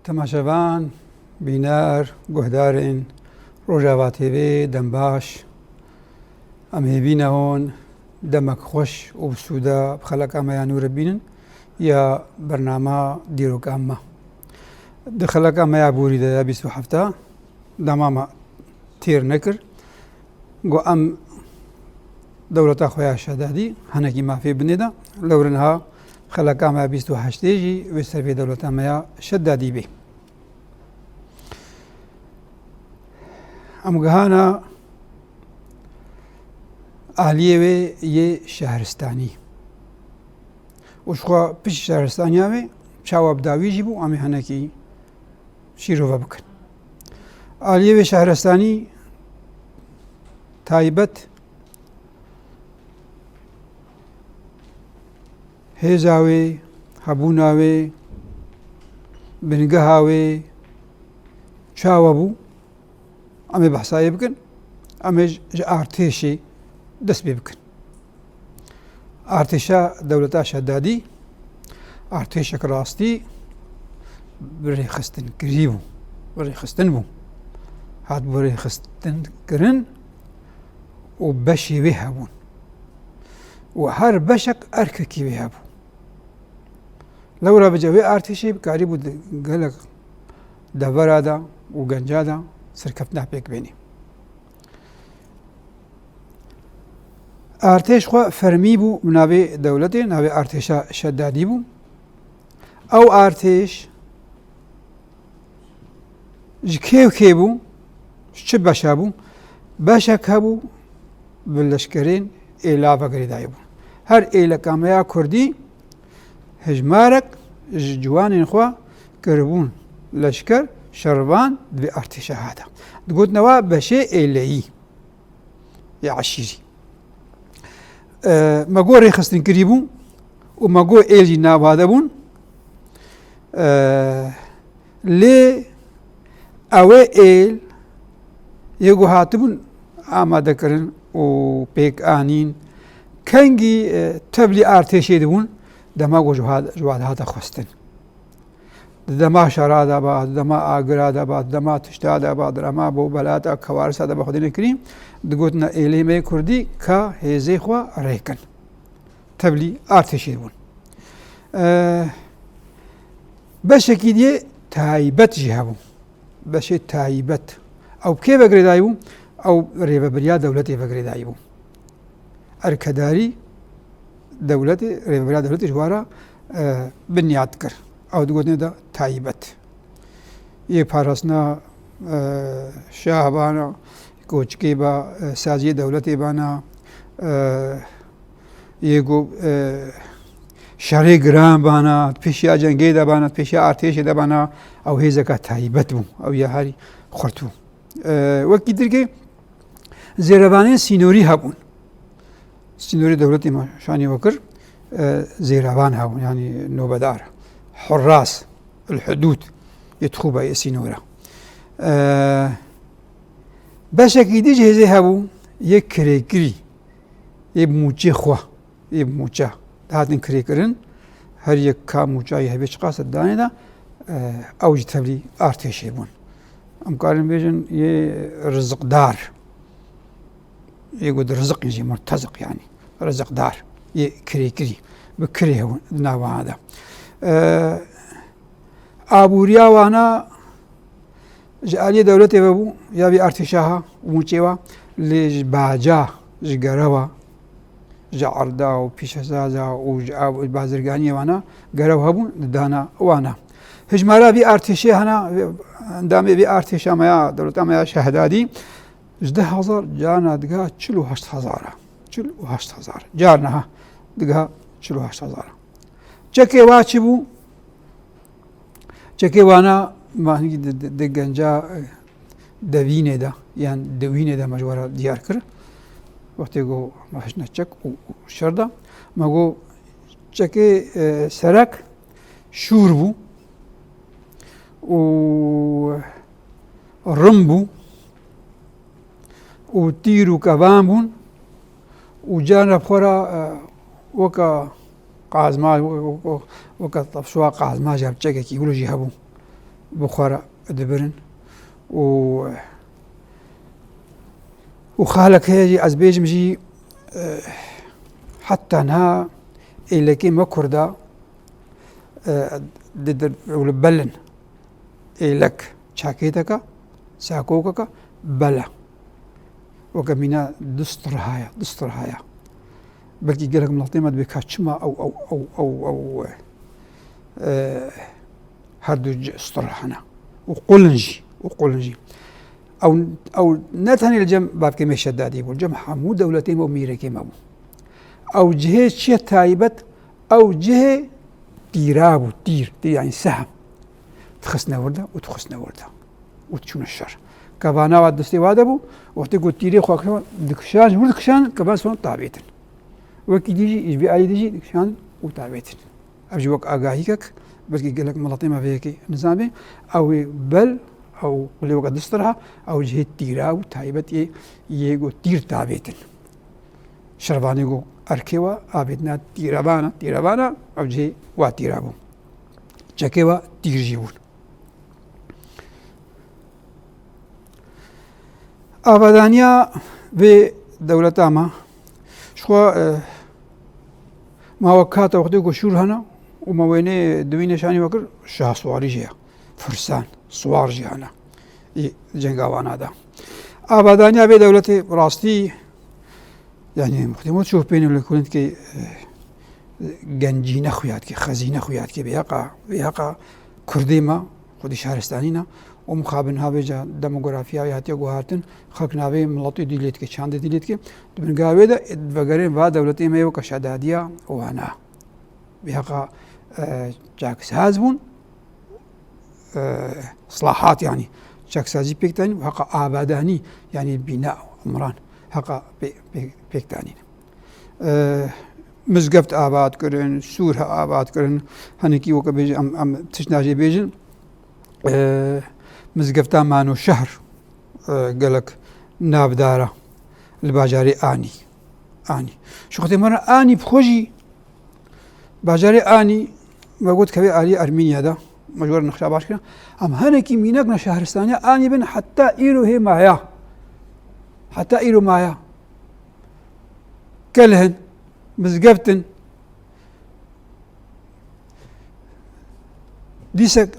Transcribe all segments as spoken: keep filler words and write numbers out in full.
Temaşevan, bîner, guhdarên Rojava T V, dem baş. Em hêvî ne hûn demek xweş û bi sûda bi xeleka me ya nû re bînin ya bernama dîroka me. Di xeleka me ya borî de ya bîst û heft dema me têr nekir. Got, em dewleta xwe ya Şedadî hinekî mafê binê de, lewre niha xeleka me ya bîst û heştê jî wê ser vê dewleta me ya Şedadî bê. Em gihana aliyê wê yê şehristanî. Û ji xwe pişt şehristaniya wê çawa bi dawî jî bû, em ê hinekî şîrove bikin. Aliyê wê şehristanî taybet hêza wê, hebûna wê, bingeha wê çawa bû? Em ê behsa wê bikin. Em ê ji, ji artêşê dest pê bikin. Artêşa dewleta Şedadî, artêşek rastî bi rêxistinkirî bû. Bi rêxistin bû. Hat bi rêxistin kirin û beşê wê hebûn. Û her beşek erkekî wê hebû. Lewra bi cevê artêşê bikarîbû di gelek devera de û genca de serkeftina pêk bênî. Artêş xwe fermî bû bi navê dewletê, navê artêşa Şedadî bû. Ew artêş ji kê û kê bû? Ji çi beşa bû? Beşek hebû bi leşkerên êla ve girêdayî bûn. Her êleka me ya kurdî hejmarek ji ciwanên xwe kiribûn leşker, şervan di vê artêşa hata. Digotin ewa beşê êleyî yê eşîrî. E, me got rêxistinkirî bû û me got êl jî nava de bûn. E, lê ew ê êl yê ku hatibûn amadekirin û pêk anîn, kengî, e, tevlî artêşê dibûn, dema ku ji wa, ji wa dihate xwestin. Di dema şera de ba, di dema agira de ba, di dema tişta de ba, di dema bo belata kewarisa de ba xwedî nekirî, digotina êlê me kurdî ka hêzê xwe rêkin. Tevlî artêşê bûn. E, beşekî diyê taybet jî hebû. Beşê taybet. Ew bi kê ve girêdayî bû? Ew rêvebiriya dewletê ve girêdayî bû. Erkedarî dewletê, rêveberiya dewletê ji wa re, e, binyat kir. Ew digotinê de taybet. Yê parastina, e, şah bana, koçikê ba, e, saziyê dewletê bana, e, yê ku, e, şerê giran bana, pêşiya cengê de bana, pêşiya artêşê de bana, ew hêzeka taybet bû. Ew ya herî xurt bû. E, wekî dirgê zêrevanên sînorî hebûn. Sînorî dewletê me şanî we kir, e, zêrevan hebûn, yanî nobedar, hurras, el-hudûd, yê dixûba yê sînora. E, beşekî dî ji hêzê hebû, yê kirêkirî, yê mûçê xwe. Ê mûça dihatin kirêkirin, her yek ka mûçayê hevê çiqas danê de, e, ew jî tevlî artêşê bûn. Em karin bêjin yê riziqdar, yê ku di riziqê jî murteziq, yanî riziqdar, yê kirêkirî, bi kirê hebûn di nava de. E, Aboriya wana ji aliyê dewletê ve bû, ya vî artêşa ha û mûçê wa, lê ji baca, ji gerewa, ji erda û pîşesaza û ji av-, bazirganiyê wana gerew hebûn, didana wana. Hijmara vî artêşê hena, endamê vî artêşa me ya, dewleta me ya Şehdadî, ji deh hezar carna diga çil û heşt hezar a. Çil û heşt hezar. Carna ha diga çil û heşt hezar a. Çekê wa çi bû? Çekê wana me hingî di, di, di genca, e, devînê de, yan dewînê de me ji we re diyar kir. Wextê ku me hişne çek û, û şer de, me got çekê, e, serek şûr bû û rim bû û tîr û kevan bûn û carna bi xwe re, e, weke qazma, weke, weke, weke tefşuwa qazma jî, çekekî wilo jî hebû. bi xwe re dibirin û û xalek heye jî, ez bêjim jî, e, heta niha êlekê me Kurda, e, di, di, ew li belin êlek çakêteke, sakokeke bele. Weke mîna du stirha ye, du stirha ye. Belkî gelek miletê me dibê ka çima ew, ew, ew, ew, ew, e, her du c-, stirha hene. Û qulin jî, û qulin jî. Ew, ew ne tenê li cem bavkê me Şedadî bû, li cem hemû dewletê me û mîrekê me bû. Ew cihê çi ye taybet, ew cihê tîra bû, tîr, tîr yanî sehm. Dixistine wir de û dixistine wir de. Û diçûne şer. Kevana wa destê wa de bû, wextê ku tîrê xwe kişan, dikişan, ji wir dikişan, kevan son tavêtin. Wekî dî jî, ji vî alî dî jî dikişan û tavêtin. Ev jî wek agahîkek, belkî gelek miletê me vê yekê nizanibê. Ew ê bel, ew qulê weke du stirha, ew cihê tîra û taybet ê yê ku tîr tavêtin. Şervanê ku erkê we avêtina tîrevana, tîrevana, ew cihê wa tîra bû. Çekê we tîr jî bûn. Avadaniya vê dewleta me, ji xwe, e, ma wek kata wextê ku şûr hene û me wênê di wî nîşanî we kir, şahswarî jî ye. Firsan, swar jî hene. Ê cenga wana de. Avadaniya vê dewletê rastî, yanî muxtîmo çû pêne li kulindkê, e, gencîne xuya dike, xezîne xuya dike, vê heqa, vê heqa Kurdê me, xwedî şaristanî ne, û mixabin ha vêca demografiya wê hatiye guhartin, xelk navê miletê dî lê dike, çandê dî lê dike, di binga wê de, e, vegerên va dewletê me yê weke Şedadiya wana. Vê heqa, e, çaksaz bûn, e, islahat, yanî çaksazî pêk danîn, heqa abadanî, yanî bîna, imran, heqa pê-, pê-, pêk danîn. E, mizgeft abat kirin, sûrhe abat kirin, hinekî weke bêjin, em, em tişt najê bêjin, e, mizgefta Manoşehr, e, gelek navdar e li bajarê Anî. Anî. Ji xwedê me re Anî bi xwe jî Bajarê Anî, me got kevê alî Ermîniya de, me ji we re nexşa baş kir. Em hinekî mînak ne şehristaniya Anî bin heta îro hê maya. Heta îro maya. Kelh in, mizgeft in. Dîsek,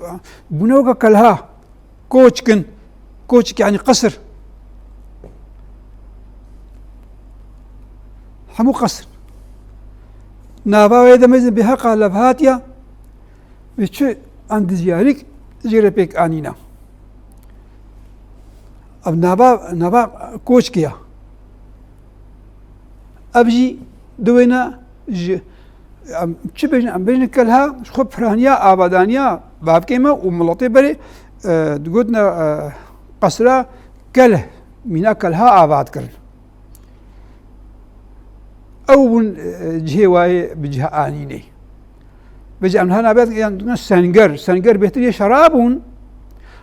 bûne weke kelha, koçk in, koçk yanî qesir. Hemû qesir. Nava wê de mezin bi heqa levhatiya, bi çi endizyarîk jê re pêk anîna. Ev nava, nava koçkê ya. Ev jî diwêne ji, em çi bêjin, em bêjin kelha, ji xwe piraniya, avadaniya bavkê me û miletê berê, e, digotine, e, qesra kelh, mîna kelha avat kirin. Ew bûn, e, cihê wayê bi cih anînê. Vêca em niha nabêt, yan, senger, senger bêhtir yê şera bûn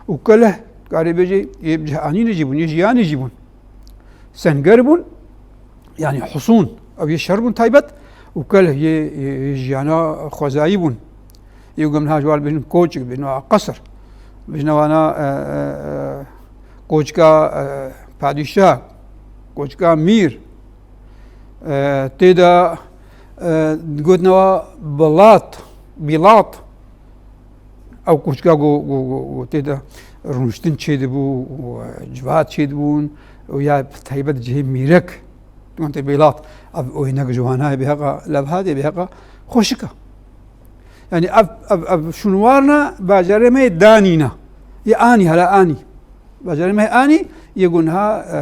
û kelh, karê bêjê, yê bi cih anînê jî bûn, yê jiyanê jî bûn. Senger bûn, yanî husûn, ew yê şer bûn taybet û kelh yê, yê, yê jiyana xwezayî bûn. Yê ku em niha ji wan bêjin koçik, bêjin wa qesir. Bêjin wana, e, e, e, koçika, e, padîşah, koçika mîr. E, tê de, e, gotina wa bilat, bîlat. Ew koçika ku, ku, ku, ku tê de rûniştin çêdibû, û, e, civat çêdibûn, û ya taybet cihê mîrek, wan tê bîlat. Ev oynek ji wana ye, bi heqa levhatê, bi heqa xweşika. Yanî ev, ev, ev şûnwarna bajarê me yê Danî ne. Yê Anî, hela Anî. Bajarê me yê Anî, yê ku niha, e,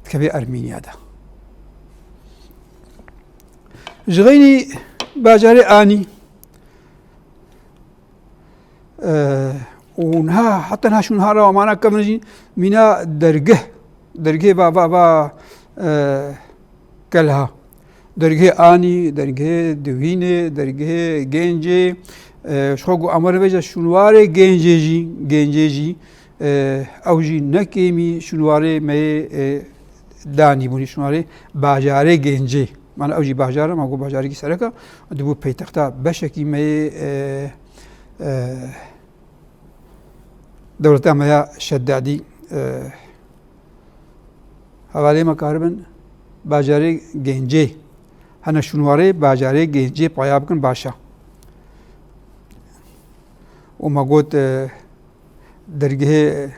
dikeve Ermîniya de. Ji xeynî bajarê Anî, e, û niha, heta niha şûn niha re amana kevin jî mîna dergeh, dergehê va, va, va, e, kelha. Dergehê Anî, dergehê Diwînê, dergehê Gêncê, e, ji xwe ku amar vêca şûnwarê Gêncê jî, Gêncê jî, e, ew jî ne kêmî şûnwarê me yê, e, Danî bûnî, şûnwarê bajarê Gêncê. Mana ew jî bajar e, ma ku bajarekî serek e, dibû peytexta beşekî me yê, e, e, Dewleta me ya Şeddadî, e, hevalê me karibin bajarê Gencê. Hene şûnwarê bajarê Gencê paya bikin baş e. Û me got, e, dergehê,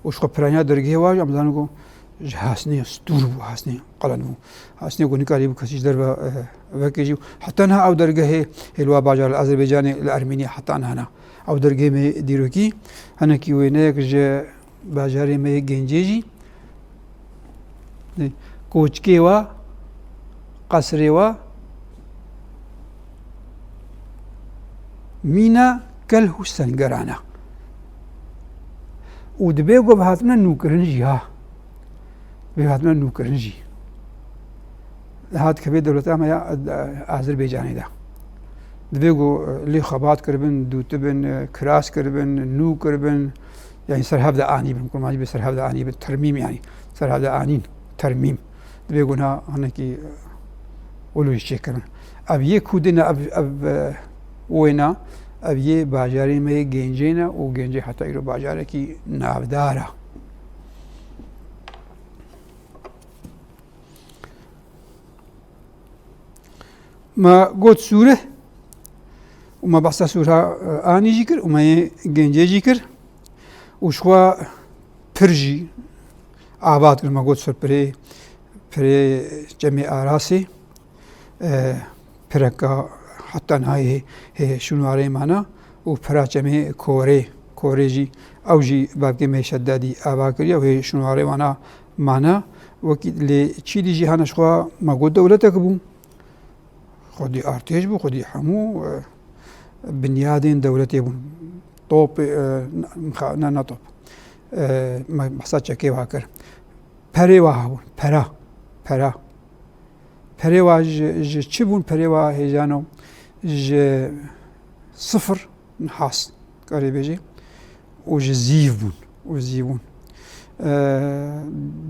û ji xwe piraniya dergehê wa jî em zanin ku ji hasnê stûr bû, hasnê qelen bû. Hasnê ku nikarî bû kesî ji derve, e, vekê jî. Heta niha ew dergehê hê li wa bajar li Azerbaycanê, li Ermeniya heta niha ne. Ew dergehê me dîrokî, hinekî wêneyek ji bajarê me yê Gencê jî, koçkê wa, qesrê wa, mîna kelh û sengeran e. Û dibe ku bi hatine nûkirin jî ha. Bi hatine nûkirin jî. Hat kevê dewleta me ya, e, Azerbaycanê de. Divê ku, e, lê xebat kiribin, dûtibin, e, kiras kiribin, nû kiribin, yani ser hev de anîbin, kurmancî bê ser hev de anîbin, termîm yani, ser hev de anîn, termîm. Divê ku niha hinekî, e, wilo jî çêkirin. Ev yê ku dine ev, ev, e, wêna, ev yê bajarê me yê Gencê ne û Gencê heta îro bajarekî navdar e. Me got Sûrih û me behsa Sûriha, e, Anî jî kir û me yê Gencê jî kir û ji xwe pir jî avat kir. Me got ser pirê, pirê Çemê Arasê, e, pireka heta niha hê, hê şûnwarê mane û pira Çemê Korê, Korê jî ew jî bavkê me Şeddadî ava kiriye û hê şûnwarê wana mane. Wekî lê çîdî jî hene ji xwe me got dewletek bû. Xwedî artêş bû, xwedî hemû, e, binyadên dewletê bûn. Top, e, ne, ne, ne top. E, me behsa çekê wa kir. Perê wa hebûn, pera, pera. Perê wa ji, ji çi bûn? Perê wa hêjano ji sifir nihas, karê bêjî, û ji zîv bûn, û zîv bûn. Eee,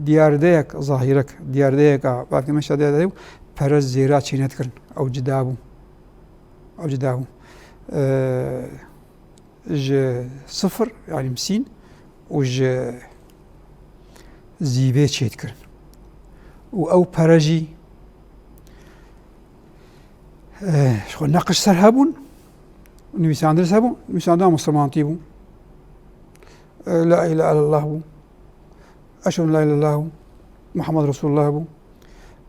diyardeyek, zahîrek, diyardeyek a, belkî me şadiya dayî bû, pere zêra çênedikirin. Ew cida bû. Ew cida bû. Eee, ji sifir, yani misîn, û ji zîvê çêdikirin. Û ew pere jî, eh, ji xwe neqiş ser hebûn, nivîsandin ser hebûn, nivîsandina misilmantî bû. Eh, La ilahe illallah bû. Eşhedü en la ilahe illallah bû. Muhammed Resulullah bû.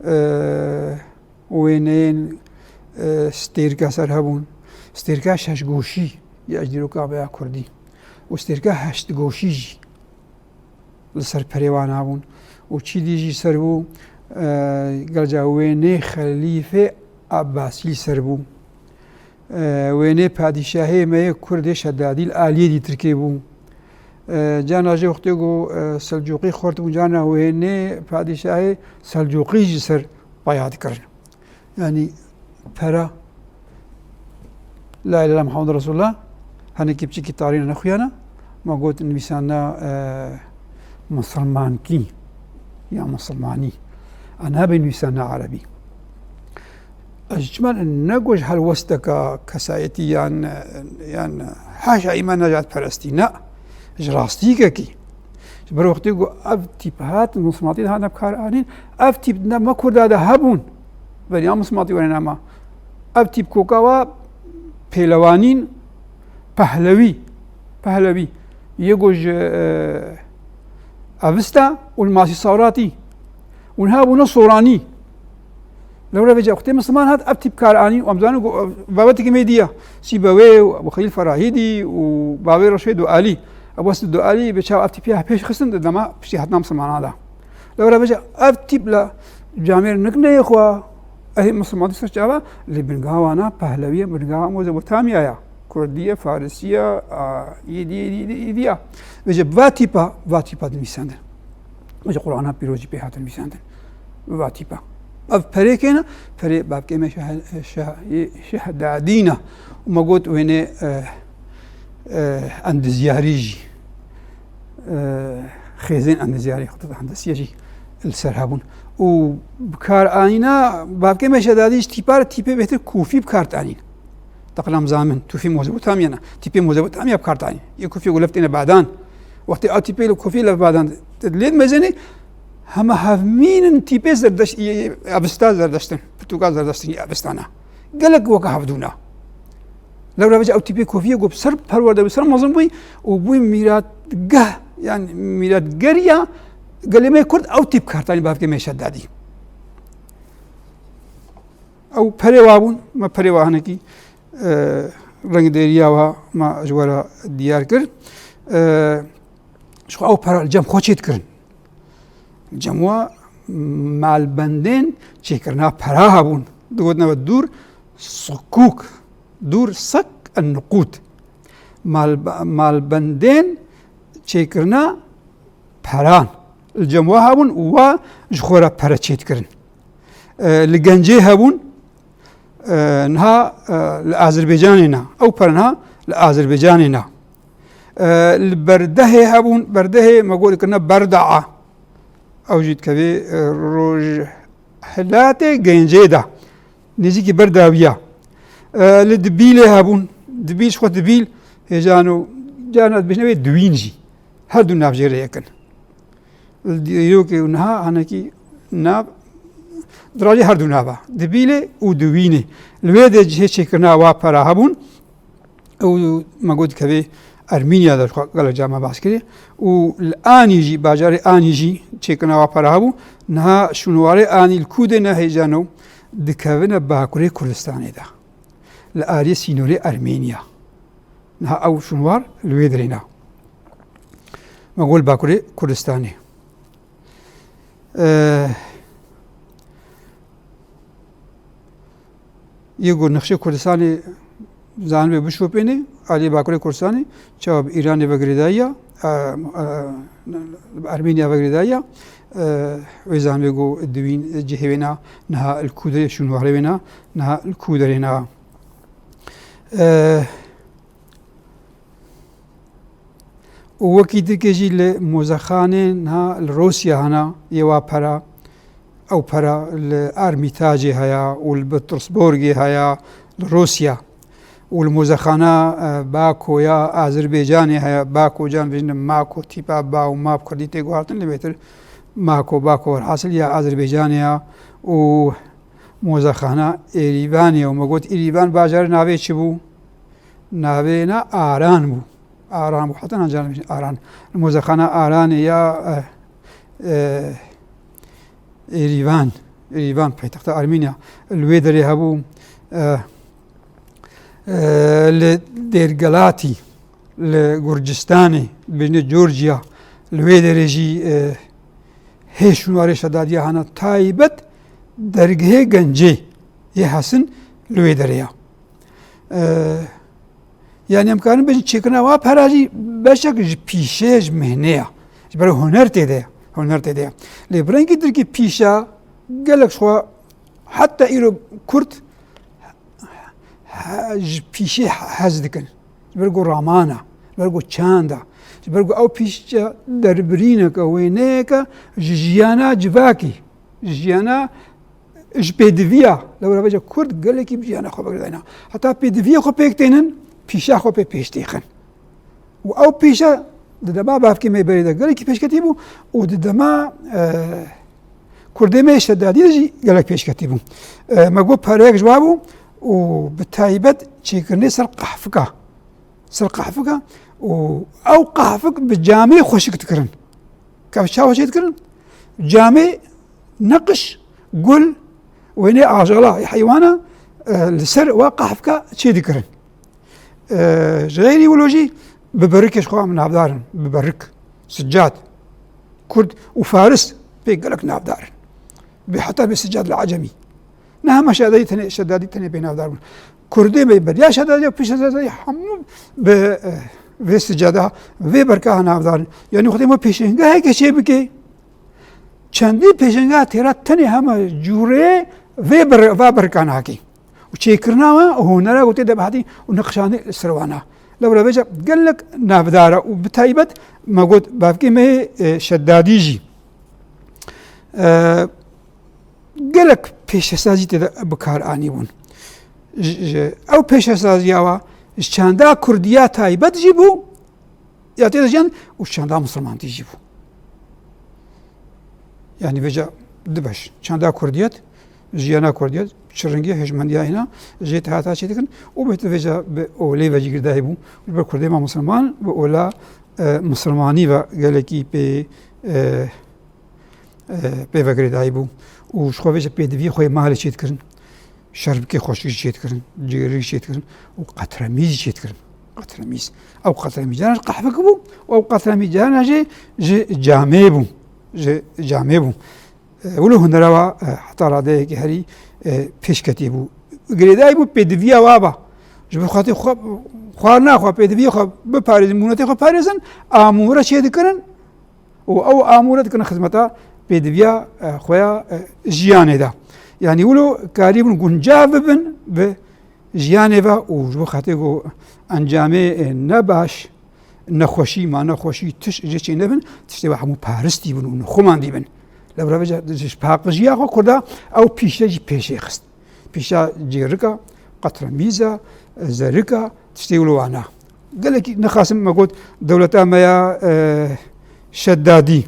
Eh, wêneyên, eh, stêrka ser hebûn. Stêrka şeşgoşî ya ji dîroka me ya kurdî. Û stêrka heştgoşî jî li ser perê wan hebûn. Û çîdî jî ser bû, e, gelca wênê Xelîfê Abbasî ser bû. E, wênê padîşahê me yê Kurdê Şedadî li aliyê dîtirkê bû. E, cana jê wextê ku, e, Selcûqî xurt bûn, cana wênê padîşahê Selcûqî jî ser paya dikirin. Yani pera La ilahe illallah Muhammed Resulullah, hinekî piçekî tarîna nexuyana, ma got nivîsana, e, misilmankî ya misilmanî. A nabê nivîsana erebî. Ez çima ne got ji helwesteka kesayetî yan, yan haşa îman nejatperestî, ne. Ji rastîkekî. Ji ber wextê ku ev tîp hat, misilmantî de hate bi kar anîn, ev tîp ne me Kurda de hebûn. Beriya misilmantî were nema. Ev tîp koka wa pêlewanîn, pehlewî, pehlewî. Yê ku ji, e, Avista û li Masî Sawratî. Û niha bûne Soranî. Lewra vêca wextê misilman hat, ev tîp kar anîn, û em zanin ku, e, babetekî me dî ya. Sîbewê û Ebu Xelîl Ferahîdî û bavê Reşê Dualî. Ebu Xelîl Dualî bi çav ev tîpî ya pêş xistin di dema piştî hatina misilmanan de. Lewra vêca ev tîp la camêr nikneyê xwe, ehê misilmantî ser çava, lê binga wana Pehlewiye, binga Mezopotamyaya. Kurdiye, Farisiye, a, yê dî, yê dî, yê dî ya. Vêca va tîpa, va tîpa dinivîsandin. Ji Qur'ana pîrozî pê hatin nivîsandin. Va tîpa. Ev perê kê ne? Perê bavkê me şeh-, şeh-, şehdadî ne. Û me got wênê, e, e, endizyarî jî, e, xêzên endizyarî, xutut hendesiye jî li ser hebûn. Û bi kar anîna bavkê me şehdadî ji tîpa re tîpê bêhtir kûfî bi kar anîn. Teqlam zamin, tûfê Mezopotamya ne. Tîpê Mezopotamya bi kar tayîn. Yê kufê û lef têne badan. Wextê a tîpê li kufê lef badan lê dimezenê, hema hevmînin tîpê Zerdeşt-, yê, yê Avesta Zerdeştin, pirtûka Zerdeştin yê Avestana. Gelek weke hevdûna. Lewra vêca ew tîpê kufiyê ku bi ser perwerde bû, ser mezin bûyî û bûyî mîratgeh, yani mîratgeriya gelê me Kurd ew tîp kartanî bavkê me Şedadî. Ew perê wa bûn, me perê wa hinekî, e, rengdêriya wa me ji we re diyar kir. E, ji xwe ew pera li cem xwe çê dikirin. Li cem wa malbendên çêkirina pera hebûn. Digotin ev dûr sukûk, dûr sek en nuqût. Mal-, malbendên çêkirina peran. Li cem wa hebûn û wa ji xwe re pere çê dikirin. E, li Gencê hebûn, e, niha, e, li Azerbaycanê ne. Ew pere niha li Azerbaycanê ne. E, li Berdehê hebûn, Berdehê me got dikirine Berdaa. Ew jî dikevê, e, rojhilatê Gencê de. Nêzîkî Berdawiya. E, li Dibîlê hebûn. Dibîl ji xwe Dibîl hêjan û carna dibêjine wê Diwîn jî. Her du nav jê re yek in. Li dîrokê û niha hinekî nav dirajê her du nava. Dibîlê û Diwînê. Li wê de cihê çêkirina wa pera hebûn. Ew me got dikevê Ermîniya de, xwe gelek cara me behs kirî. Û li Anî jî, bajarê Anî jî çêkirina wa pera hebû. Niha şûnwarê Anî li ku de ne hêjano, dikevine Bakurê Kurdistanê de. Li aliyê sînorê Ermêniya. Niha ew şûnwar li wê derê ne. Me got li Bakurê Kurdistanê. Eee, yê ku nexşê Kurdistanê zanibê bişopêne, aliyê Bakurê Kurdistanê, çawa bi Îranê ve girêdayî ya, e, e, bi Ermêniya ve girêdayî ya, e, wê zanibê ku Diwîn cihê wê na, niha li ku derê, şûnwarê wê na, niha li ku derê na. E, Û wekî dike jî li muzexanên ha li Rûsya hene yê wa pera, ew pera li Ermîtajê heye û li Petersburgê heye li Rûsya. Û li muzexana, e, Bako ya Azerbaycanê heye, Bako can bêjin Mako, tîpa ba û ma bi kurdî tê guhartin, lê bêtir Mako, Bako, werhasil ya Azerbaycanê ya. Û muzexana Êrîvanê ye û me got Êrîvan bajarê navê çi bû? Navê na Aran bû. Aran bû. Heta niha can bêjin Aran. Li muzexana Aranê ya, e, e, Êrîvan. Êrîvan paytexta Armenya. Li wê derê hebû, e, e, li Dêrgelatî, li Gurcistanê, dibêjinê Georgia, li wê derê jî, e, hê şûnwarê şedadiya hene taybet dergehê Gencê yê Hesin li wê derê ya. Ee, yani em karin bêjin çêkirina wa pera jî beşek ji pîşê, ji mihnê ya. Ji ber huner tê de ye. Huner tê de ye. Lê bi rengî dirkî pîşa gelek ji xwe heta îro Kurd he-, ji pîşê he-, hez dikin. Ji ber ku raman e, ji ber ku çand e, ji ber ku ew pîşe derbirînek e, wêneyek e ji jiyana civakî, ji jiyana ji pêdiviya, lewra vêca Kurd gelekî bi jiyana xwe ve girêdayî ne. Heta pêdiviyê xwe pêk tênin, pîşa xwe pê pêş têxin. Û ew pîşa di dema bavkê me berê de gelekî pêşketî bû û di dema, e, Kurdê me şedadî de jî gelek pêşketî bû. E, me got pereyek ji wa bû û bi taybet çêkirinê ser qehfika. Ser qehfika û ew qehfik bi camê xweşik dikirin. Ka çawa çê dikirin? Camê neqiş, gul, wênê ajala, heywana, e, li ser wa qehfika çê dikirin. E, ji xeyrî wilo jî bi berikê ji xwe em navdar in, bi berik, sicad. Kurd û Faris pê gelek navdar in. Bi heta bê sicad li Ecemî. Ne hema şedadî tenê, şedadî tenê pê navdar bûn. Kurdê me beriya şedadî, pişt şedadî hemû bi, e, vê sicada, vê berka ha navdar in. Yani Xwedê me pêşengeheke çê bike. Çendî pêşengeha têra tenê hema cûrê vê ber-, va berka nake. Û çêkirina wan û hunera ku tê de bihatî û niqşanê li ser wan e. Lewra vêca gelek navdar e û bi taybet me got bavkê me yê, e, şedadî jî, e, gelek pêşesazî tê de bi kar anîbûn. Ji, ji ew pêşesaziya wa ji çanda kurdiya taybet jî bû, ya tê de jiyan û çanda misilmantî jî bû. Yanî vêca du beş. Çanda kurdiyet, jiyana kurdiyet, çi rengî hêşmendiya hîna jê te hata çê dikin û bi vêca bi olê ve jî girêdayî bû. Ji ber kurdê me misilman bi ola, e, misilmanî ve gelekî pê, e, e, pê ve girêdayî bû. Û ji xwe vêca pêdiviyê xwe yê malê çê dikirin. Şerbikê xweşik jî çê dikirin, cêrik jî çê dikirin û qetremîz jî çê dikirin. Qetremîz. Ew qetremîz carna ji qehvekê bû û ew qetremîz carna jî ji camê bû. Ji camê bû. E, wilo hunera wa, e, heta radeyekî herî, e, pêşketî bû. Girêdayî bû pêdiviya wa ba. Ji bo xatirê xwe, xwarina xwe, pêdiviyê xwe biparêzin, mûnetê xwe parêzin, amûre çê dikirin, û ew amûre dikine xizmeta pêdiviya, e, xwe ya, e, jiyanê de. Yanî wilo karîbûn guncav bibin bi jiyanê ve û ji bo xatirê ku encamê, e, ne baş, nexweşî, ma nexweşî, tişt jê çê nebin, tiştê ve hemû paristî bin û nexumandî bin. Lewra vêca ji paqijiya xwe kurda ew pîşe jî pêşê xist. Pîşa cêrika, qetremîza, zerika, tiştê wilo wana. Gelekî nexasim me got dewleta me ya, e, Şedadî.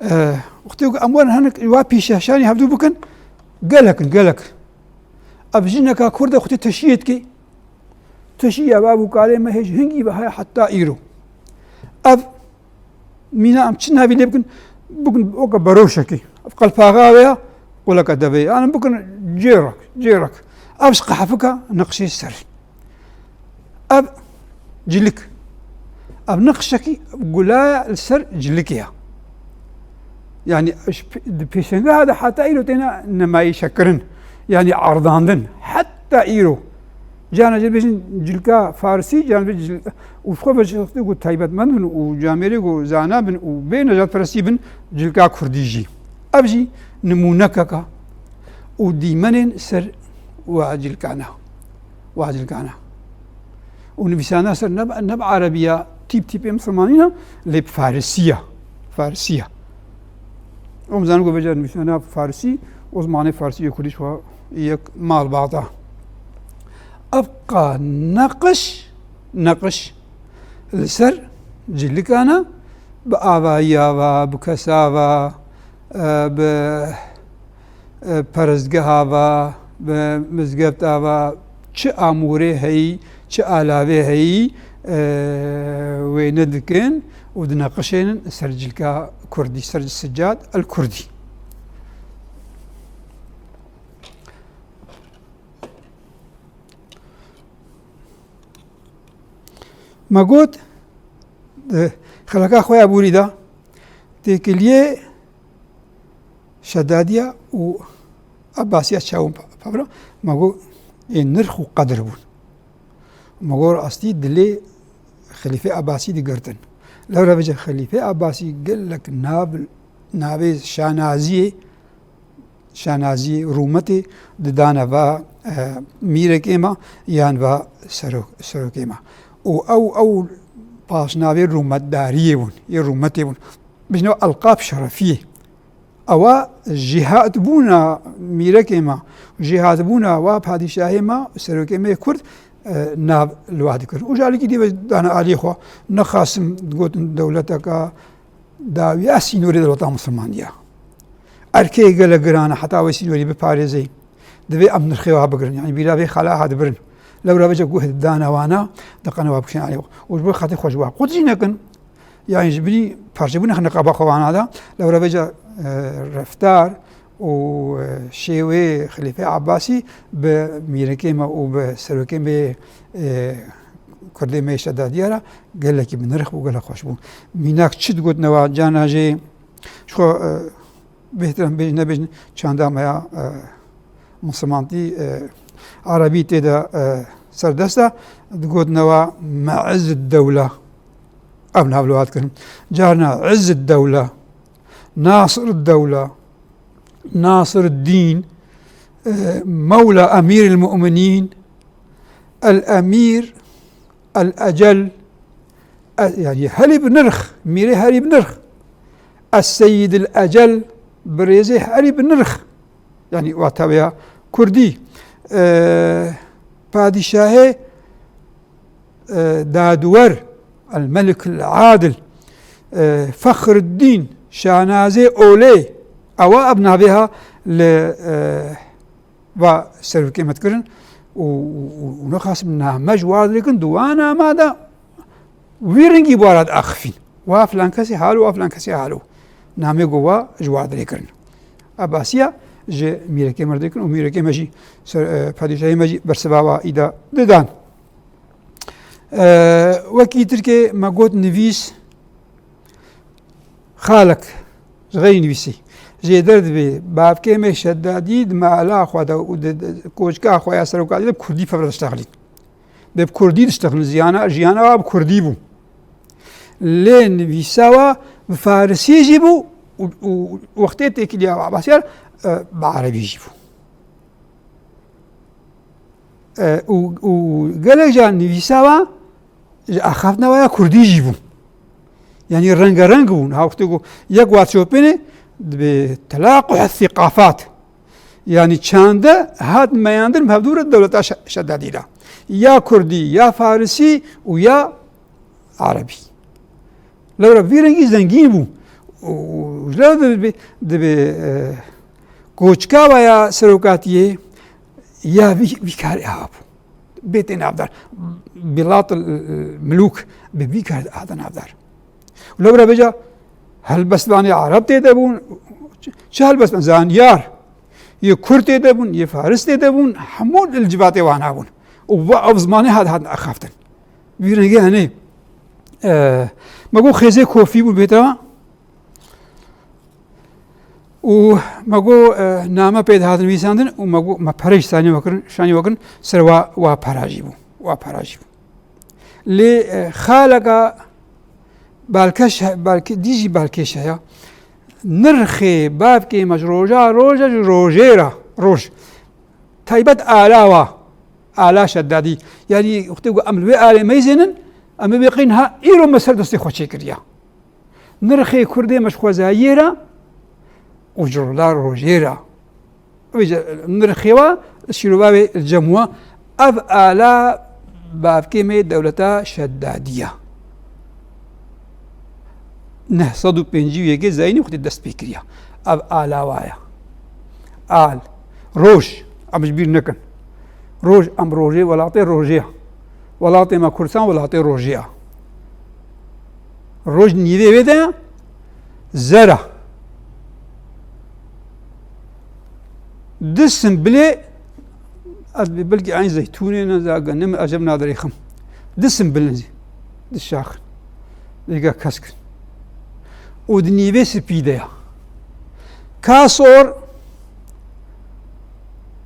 E, wextê ku em werin hinek wa pîşeşanî hevdû bikin, gelek in, gelek. Ev jineka Kurd e xwedê teşiyê dikê. Teşiya bav û kalê me hêj hingî ve heye heta îro. Ev mîna em çi navî lê bikin, bikin weke beroşekî. Ev qelpaxa wê ya, quleke devê. Yanî bikin cêrek, cêrek. Ev ji qehfika neqşê ser. Ev cilik. Ev neqşekî gulaya li ser cilikê ya. Yanî ji p-, di pêşengeha de heta îro têne nimayîşekirin. Yanî erdandin. Heta îro. Carna jê bêjin cilka farisî, carna bêjin cilka, û ji xwe ve ji xwe ku taybetmend bin û camêrê ku zana bin û bê nejadperestî bin, cilka kurdî jî. Ev jî nimûnekeka û dîmenên ser wa cilkana. Wa cilkana. Û nivîsana ser ne bi, ne bi erebiya tîp tîpê misilmanî ne, lê bi farisî ya. Farisî ya. Em zanin ku vêca nivîsana farisî, û zimanê farisî û kurdî ji xwe yek malbata. Ev qa neqiş, neqiş li ser cilikana bi avayiya ve, bi kesa ve, e, bi, e, perestgeha ve, bi mizgefta ve, çi amûrê heyî, çi alavê heyî, e, wêne dikin û dineqişênin ser cilka kurdî, ser sicad el kurdî. Me got, di xeleka xwe ya borî de têkiliyê Şedadiya û Ebasiya çawan pa-, pevra, me got, ê nirx û qedir bûn. Me got, rastî dilê Xelîfê Ebasî digirtin. Lewra vêca Xelîfê Ebasî gelek nav, navê şanaziyê, şanaziyê, rûmetê didane va, e, mîrekê me yan va serok-, serokê me. Û ew, ew paşnavê rûmetdariyê bûn, yê rûmetê bûn. Bijne elqab şerefiyê. Ewa jêhatbûna mîrekê me, jêhatbûna wa padîşahê me, serokê me yê Kurd, e, nav li wa dikirin. Û ji alîkî dî ve dane alî xwe, nexasim digotin dewleteka dawiya sînorê dewleta misilman ya. Erkê gelek giran e, heta wê sînorî biparêzê. Divê em nirxê wa bigirin. Yanî bîra vê xela ha dibirin. Lewra vêca guh didane wana, diqene wa bikişên alî xwe. Û ji bo xatirê xwe ji wa qut jî nekin. Yanî ji binî parçebûna xwe neqaba xwe wana da, lewra vêca, e, reftar û, e, şêwê Xelîfê Ebasî bi mîrekê me û bi serokê me, e, Kurdê me yê Şedadiya re gelekî bi nirx bû, gelek xweş bû. Mînak çi digotin wa cana jê, ji xwe, e, bêhtir em bêjin, nebêjin, çanda me ya, e, misilmantî, e, erebî tê de, e, serdest e, digotin wa me'iz dewle. Ev nav li wa dikirin. Carna izz dewle, nasir dewle, nasir dîn, e, mewla emîr el mu'minîn, el emîr, el ecel, e, yanî herî bi nirx, mîrê herî bi nirx. Es-Seyyid el-Ecel, birêzê herî bi nirx. Yanî wata wê ya Kurdî, e, padîşahê, e, dadwer, el-Melik el-Adil, e, Fexruddîn Şahnazê Olê, ewa ev navê ha li, e, va serokê me dikirin û, û, û, û nexasim name ji war dirêkin, di wan nama de wî rengî bi wara diaxifîn. Wa filan kesê halo, wa filan kesê halo. Namê ku wa ji wa dirê kirin. Ebasiya ji mîrekê me re dikin û mîrekê me jî ser, e, padîşahê me jî bersiva wa îda didan. E, wekî tirkê me got nivîs xalek ji xeyrî nivîsî. Jê derdibê bavkê me Şedadî di mala xwe de û di, di koçka xwe ya serokatî de bi kurdî fevre diştexilîn. Bi kurdî diştexilin, jiyana, jiyana wa bi kurdî bû. Lê nivîsa wa bi farisî jî bû û, û wextê têkiliya Abbasiyar, e, bi erebî jî bû. E, û, û gelek car nivîsa wa ji axaftina wa ya kurdî jî bû. Yanî rengereng bûn. Ha wextê ku yek wa çopêne dibe telaqquh thîqafat. Yanî çande hat meyandin bi hevdû re dewleta Şe-, Şedadî de. Ya kurdî, ya farisî û ya erebî. Lewra vî rengî zengîn bû. Û, û ji lew dibe, dibe, e, koçka wa ya serokatiyê ya vî, vî karê ha bû. Bê tê navdar. Bilat, e, e, milûk bi vî karê hate navdar. Lewra bêja helbestvanê Ereb tê de bûn, çi helbestvan, zanyar, yê Kurd tê de bûn, yê Faris tê de bûn, hemû li civatê wan hebûn. Û bi ev zimanê hat, hatin axaftin. Vî rengê henê, e, me got xêzê kofî bû bêta. Û me got, e, name pê dihat nivîsandin û me got, me pere jî sanî we kirin, şanî we kirin, ser wa, wa pera jî bû. Wa pera jî bû. Lê, e, xaleka balkeş he-, balke-, dî jî balkêş heye. Nirxê bavkê me ji roja roja ji rojê re, roj. Taybet ala wa, ala Şedadî. Yanî wextê ku em li wê alê meyzênin, em ê bêqîn ha îro me ser destê xwe çêkiriya. Nirxê Kurdê me ji xwezayiyê re û ji rola rojê re. Vêca nirxê wa şîrova wê cem wa. Ev ala bavkê me dewleta Şedadî ya. Neh sed û pêncî û yekê zayînî xwedî dest pê kiriya. Ev ala wa ya. Al. Roj. Em ji bîr nekin. Roj, em rojê, welatê rojê ya. Welatê me Kurdistan welatê rojê ya. Roj nîvê wê de zer a. Di simbilê, ez bi bilkî eyn zeytûnê ne, za genim, ecem nadirêxim. Di simbilin zî, di şaxin. Vêga kesk in. Û di nîvê spî de ya. Ka sor,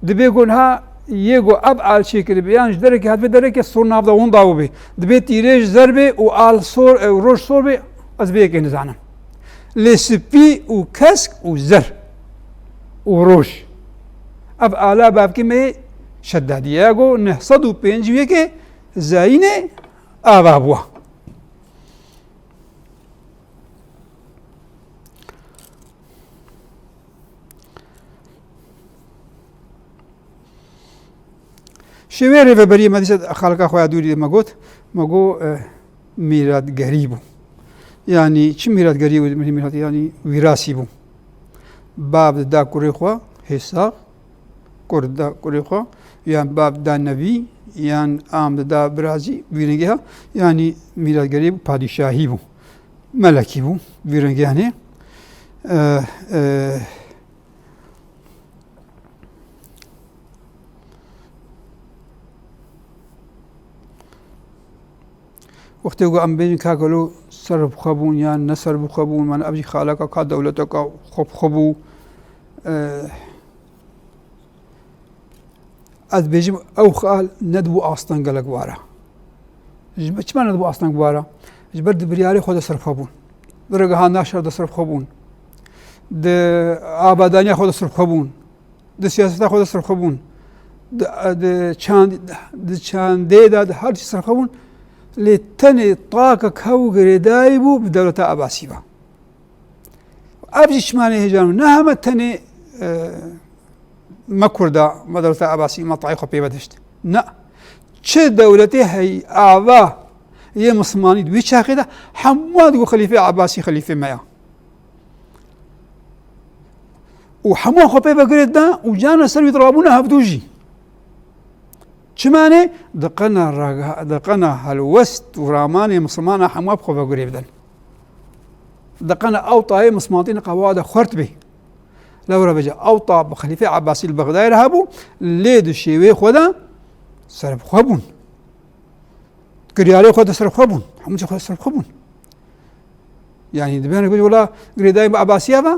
dibê ku niha yê ku ev al çêkiribe, yan ji derekê hatibê derekê sor nav de winda bûbê. Dibê tîrê ji zer bê û al sor, e, roj sor bê, ez vê yekê nizanim. Lê spî û kesk û zer û roj. Ev ala bavkê me yê Şedadî ye. Ya ku neh sed û pêncî û yekê zayînê ava bûa. Şêwê rêveberiyê me dîsa xalika xwe ya dûrî de me got, me got, e, mîratgerî bû. Yanî çi mîratgerî bû? Mîrat, yanî wîrasî bû. Bab dida kurê xwe hêsax, kur dida kurê xwe, yan bab dida nevî, yan am dida birazî, vî rengê ha, yanî mîratgerî bû, padîşahî bû. Melekî bû, vî rengê hanê. E, e, Wextê ku em bêjin ka gelo ser bi xwe bûn yan ne ser bi xwe bûn, mane ev jî xaleka ka dewleteka xwe bi xwe bû. E, ez dibêjim ew xal ne dibû asteng gelek wara. Ji ber çima ne dibû asteng wara? Ji ber di biryarê xwe de ser bi xwe bûn. Di regeha naşer de ser bi xwe bûn. Di abadaniya xwe de ser bi xwe bûn. Di siyaseta xwe de ser bi xwe bûn. Di, di çand-, di çandê de, di her tiştî ser bi xwe bûn. Lê tenê takek hew girêdayî bû bi dewleta Ebasî ve. Ev jî çima nehêjan bû? Ne heme tenê, e, me Kurda, me dewleta Ebasî, me tayê xwe pê vedişt. Ne. Çi dewletê hey ava yê Mislimanî di wî çaxê de hemû digo xelîfê Ebasî xelîfê me ya. Û hemû xwe pê ve girêt da û carna ser wî dirabûne hevdû jî. Çimanê? Diqena raga-, diqena helwest û ramanê Mislimana hemû bi xwe ve girê bidin. Diqena ew tayê Mislimantî niqawa de xwert bê. Lewra vêca ew ta bi xelîfê Ebasî li Bexdayê re hebû, lê di şêwê xwe de serbixwe bûn. Kiryarê xwe de serbixwe bûn. Hemû çi xwe serbixwe bûn. Yanî, dibêne ku wela girêdayî bi Ebasiya ve,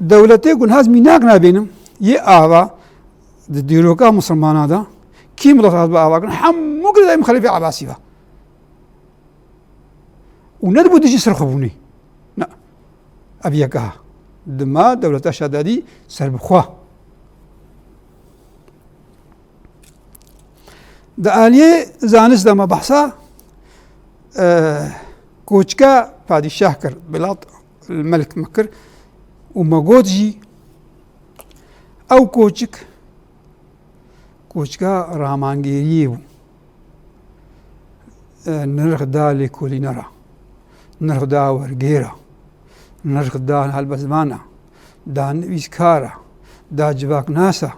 dewletê ku niha ez mînak nabînim, yê ava di dîroka Misilmana de, kî milet hat bi ava kirin, hemû girêdayî bi xelîfê Ebasî ve. Û nedibû dijî serbixwebûnê. Na. Ev yek aha. Dima dewleta Şadadî serbixwe. Di aliyê zanist de me behsa, e, koçka padîşah kir, Bilat Melk me kir û me got jî, ew koçik, koçka ramangêriyê bû. E, nirx da lêkolîne re, nirx da wergêra, nirx da helbestvan e, da nivîskar e, da civaknas e.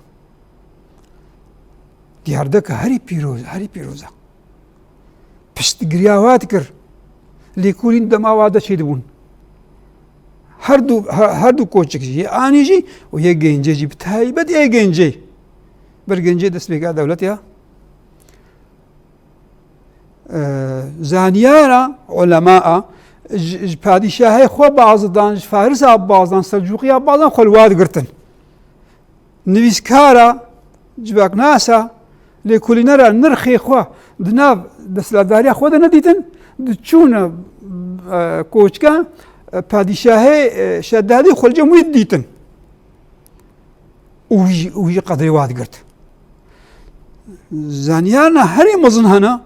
Diyar dike herî pîroz e, herî pîroz e. Piştgiriya wa dikir. Lêkolîn dema wa de çêdibûn. Her du, he-, her du koçik jî, yê anî jî û yê gencê jî, bi taybet yê gencê. Bir gencê destpêka dewlet ya. Ee, zaniyara, ulema a, ji, ji padîşahê xwe bazidan, ji Farisa bazidan, Selcûqiya bazidan xwe li wa digirtin. Nivîskara, civaknasa, lêkolînera nirxê xwe di nav desthilatdariya xwe de nedîtin, diçûne, e, koçka, e, padîşahê, e, Şedadî xwe li cem wî didîtin. Û wî jî, û wî jî qedrê wa digirt. Zanyarna herî mezin hene,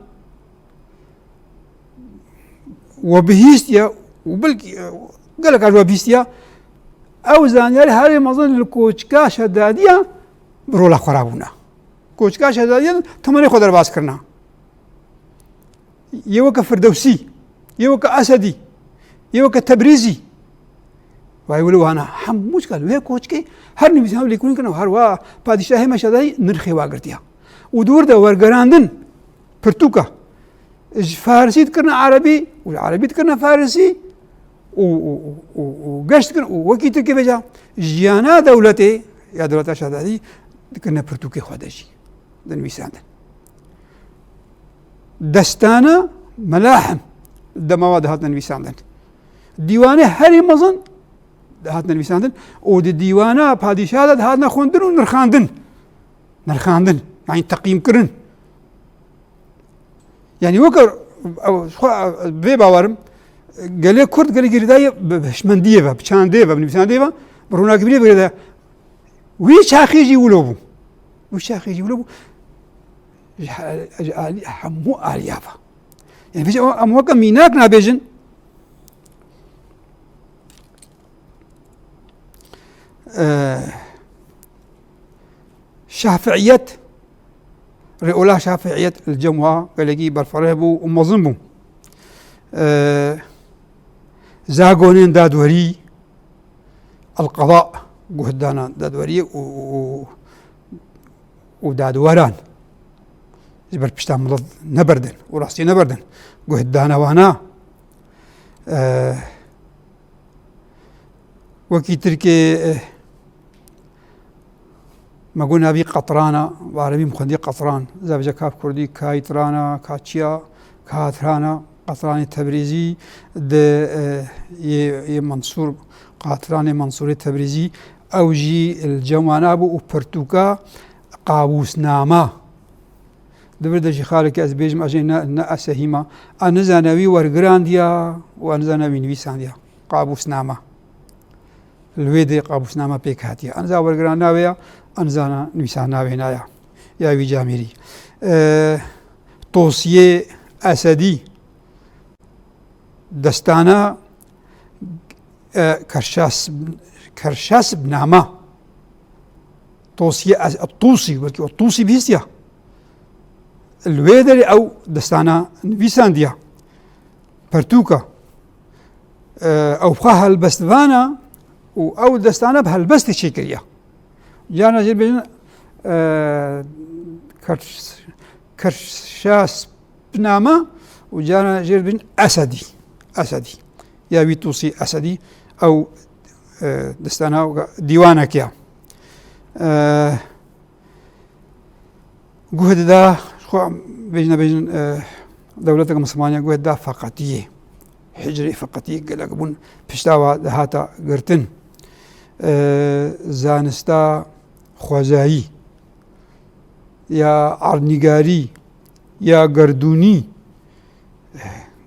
we bihîstiye û belkî, e, gelek car we bihîstiye, ew zanyarê herî mezin li koçka Şedadiya bi rola xwe rabûne. Koçka Şedadiya temenê xwe derbas kirine. Yê weke Firdewsî, yê weke Esedî, yê weke Tebrîzî. Vay wilo wana hemû çika li wê koçkê her nivîsî hev lêkolîn kirine û her wa padîşahê me Şedadî nirxê wa girtiya. Û di wir de wergerandin pirtûka ji farisî dikirine erebî û ji erebî dikirine farisî û, û, û, û, û geş dikin û wekî Tirkiyê vêca jiyana dewletê ya dewleta Şedadî dikirine pirtûkê xwe de jî dinivîsandin. Destana Melahim dema wa dihatine nivîsandin. Dîwanê herî mezin dihatine nivîsandin û di dîwana padîşaha de dihatine xwendin û nirxandin. Nirxandin, yanî teqîmkirin. Yanî weke ew, xwe, vê bawerim, gelê Kurd gelê girêdayî bi, bi hişmendiyê ve, bi çandê ve, bi nivîsandê ve, bi ronakbiriyê ve girêdayî. Wî çaxê jî wilo bû. Wî çaxê jî wilo bû. Ji he-, ji alî, hemû aliya ve. Yanî vêca em weke mînak nabêjin. Eee, Şafiiyet, rêola Şafiiyet li cem wa gelekî berfireh bû û mezin bû. Eee, zagonên dadwerî, el-qeda, guhdana dadweriyê û, û, û dadweran ji ber pişta milet neberdin û rastiyê neberdin. Guhdana wana, eee, wekî Tirkê, eh, me got navî qetrana, bi erebî min xwendî qetran, zavêca ka bi kurdî kayî tirana, ka çiya, ka tirana, qetranê Tebrîzî di, eh, yê, yê Mansûr, qetranê Mansûrê Tebrîzî, ew jî li cem wana bû û pirtûka Qawûsnama. Di vir de jî xalekî ez bêjim, ez jê ne, ne esehî ma. A nizane wî wergirandiya û a nizane wî nivîsandiya. Qabûsname. Li wê dê qabûsname pêk hatiye. A niza wergirandina wê ya, a nizana nivîsandina wê naya. Ya wî camêrî. E, Tosiyê Esedî. Destana, e, Kerşas-, Kerşasbnama. Tosiyê Es-, Tusî, belkî we Tusî bihîstiya. Li wê derê ew destana nivîsandiya. Pertûka. E, ew xwe helbestvana û ew destana bi helbestê çêkiriya. Carna jê dibêjin, e, Kerş-, Kerşaspname û carna jê dibêjin Esedî. Esedî. Ya wî Tusî Esedî ew, e, destana dîwanek ya. E, Guh dida, xwe bêjin nebêjin, e, dewleteke misilmaniya guh dida feqetiyê. Hicrê feqetiyê gelek bûn pişta wa dihata girtin. E, zanista xwezayî, ya erdnîgarî, ya gerdûnî,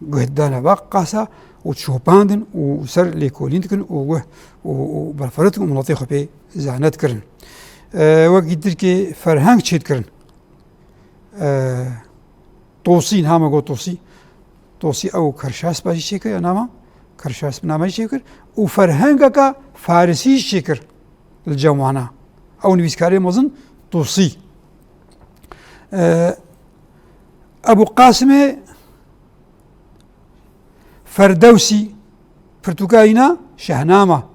guh dane va qasa û çopandin û ser lêkolîn dikin û guh û, û berfireh dikin û miletê xwe pê zane dikirin. E, wekî Tirkê ferheng çêdikirin. E, Tosî, niha me got Tosî. Tosî ew Kerşaspa jî çêkir, ya nama Kerşaspname jî çêkir û ferhengeka Farisî jî çêkir li cem wana. Ew nivîskarê mezin Tosî. E, Ebu Qasimê Ferdewsî, pirtûka wîna Şehnama.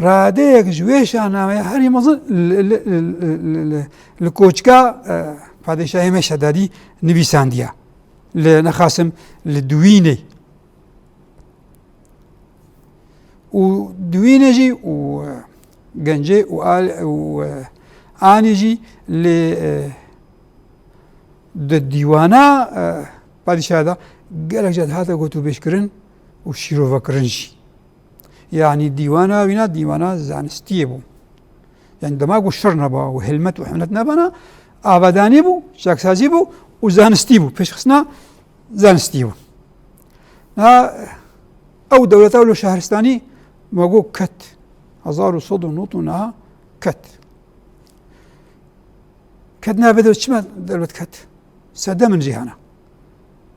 Radeyek ji wê Şehnameyê herî mezin li, li, li, li, li, li, li koçka, e, padîşahê me Şedadî nivîsandiya. Li, nexasim, li Duwînê. Û Duwînê jî û, e, Gencê û Al-, û, e, Anî jî lê, e, di dîwana, e, padîşaha de gelek car hate gotûbêjkirin û şîrovekirin jî. Yanî dîwana wîna dîwana zanistiyê bû. Yanî dema ku şir neba û hilmet û himlet nebana, avadanî bû, çaksazî bû û zanistî bû. Pêşxistina zanistî bû. Niha ew dewleta wilo şehristanî me got ket. Hezar û sed û nod û niha ket. Ket niha vê dewlet çima dewlet ket? Sedem in jî hene.